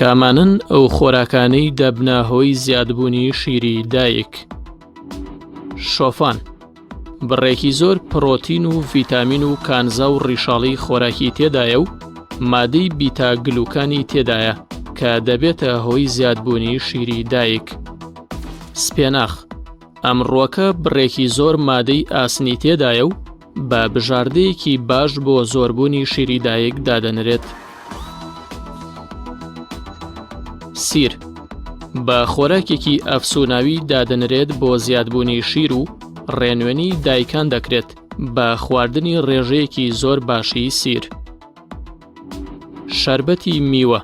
کامانەن ئەو خۆراکانەی دەبنە هۆی زیادبوونی شیری دایک؟ شۆفان بڕێکی زۆر پڕۆتین و ڤیتامین و کانزا و ڕیشاڵی خۆراکی تێدایە و مادەی بیتا گلوکانی تێدایە کە دەبێتە هۆی زیادبوونی شیری دایک. سپێناخ ئەم ڕووەکە بڕێکی زۆر مادەی ئاسنی تێدایە و بە بژاردەیەکی باش بۆ زۆربوونی شیری دایک دادەنرێت. سیر بە خۆراکێکی ئەفسوناوی دادەنرێت بۆ زیادبوونی شیر و ڕێنوێنی دایکان دەکرێت بە خواردنی ڕێژەیەکی زۆر باشی سیر. شەربەتی میوە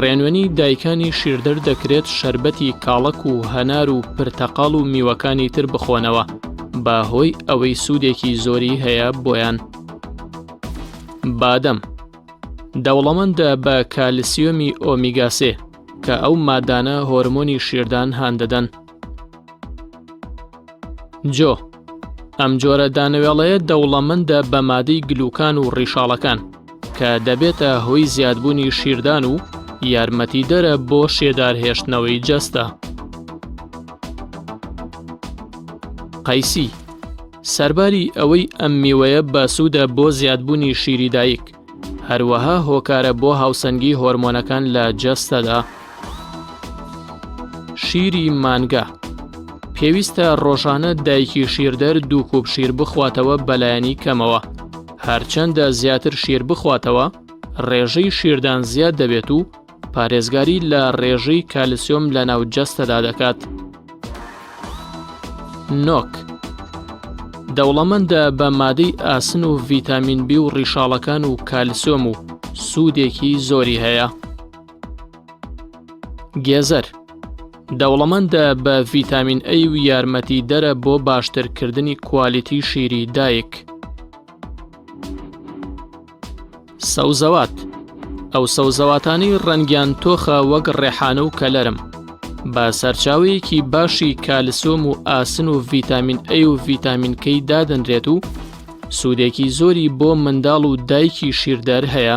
ڕێنوێنی دایکانی شیردەر دەکرێت شەربەتی کاڵەک و هەنار و پرتەقاڵ و میوەکانی تر بخۆنەوە بە هۆی ئەوەی سوودێکی زۆری هەیە بۆیان. بادەم دەوڵەمەندە بە کالسیۆمی ئۆمیگا سێ کە ئەو مادانە هۆرمۆنی شیردان هاندەدەن. جۆ، ئەم جۆرە دانەوێڵەیە دەوڵەمەندە بە مادەی گلوکان و ڕیشاڵەکان کە دەبێتە هۆی زیادبوونی شیردان و یارمەتیدەرە بۆ شێدار هێشتنەوەی جەستە. قەیسی، سەرباری ئەوەی ئەم میوەیە بەسوودە بۆ زیادبوونی شیری دایک، هەروەها هۆکارە بۆ هاوسەنگی هۆرمۆنەکان لە جەستەدا. شیری مانگا پێویستە ڕۆژانە دایکی شیردەر دوو کوپ شیر بخواتەوە بەلایەنی کەمەوە، هەرچەندە زیاتر شیر بخواتەوە ڕێژەی شیردان زیاد دەبێت و پارێزگاری لە ڕێژەی کالسیۆم لە ناو جەستەدا دەکات. نۆک دەوڵەمەندە بە مادەی ئاسن و ڤیتامین بی و ڕیشاڵەکان و کالسیۆم و سوودێکی زۆری هەیە. گێزەر دەوڵەمەندە بە ڤیتامین ئەی و یارمەتیدەرە بۆ باشترکردنی کوالیتی شیری دایک. سەوزەوات، ئەو سەوزەواتانەی ڕەنگیان تۆخە وەک ڕێحانە و کەلەرم، بە سەرچاوەیەکی باشی کالسیۆم و ئاسن و ڤیتامین ئەی و ڤیتامین کەی دادەنرێت و سوودێکی زۆری بۆ منداڵ و دایکی شیردەر هەیە.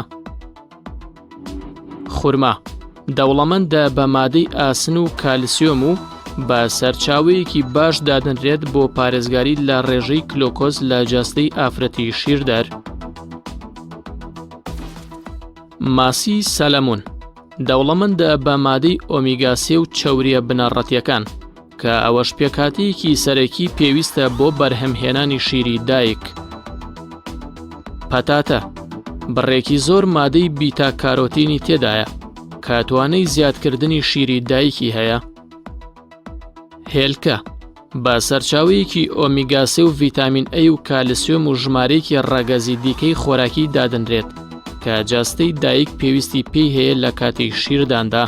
خورما دەوڵەمەندە بە مادەی ئاسن و کالسیۆم و بە سەرچاوەیەکی باش دادەنرێت بۆ پارێزگاری لە ڕێژەی کلۆکۆز لە جەستەی ئافرەتی شیردەر. ماسی سەلەمون دەوڵەمەندە بە مادەی ئۆمیگا سێ و چەورییە بنەڕەتییەکان. کە ئەوەش پێکهاتەیەکی سەرەکی پێویستە بۆ بەرهەمهێنانی شیری دایک. پەتاتە، بڕێکی زۆر مادەی بیتا کارۆتینی تێدایە کە توانەی زیادکردنی شیری دایکی هەیە. هێلکە، بە سەرچاوەیەکی ئۆمیگا سێ و ڤیتامین ئەی و کالسیۆم و ژمارەیەکی ڕەگەزی دیکەی خۆراکی دادەنرێت کە جەستەی دایک پێویستی پێی هەیە لە کاتی شیرداندا.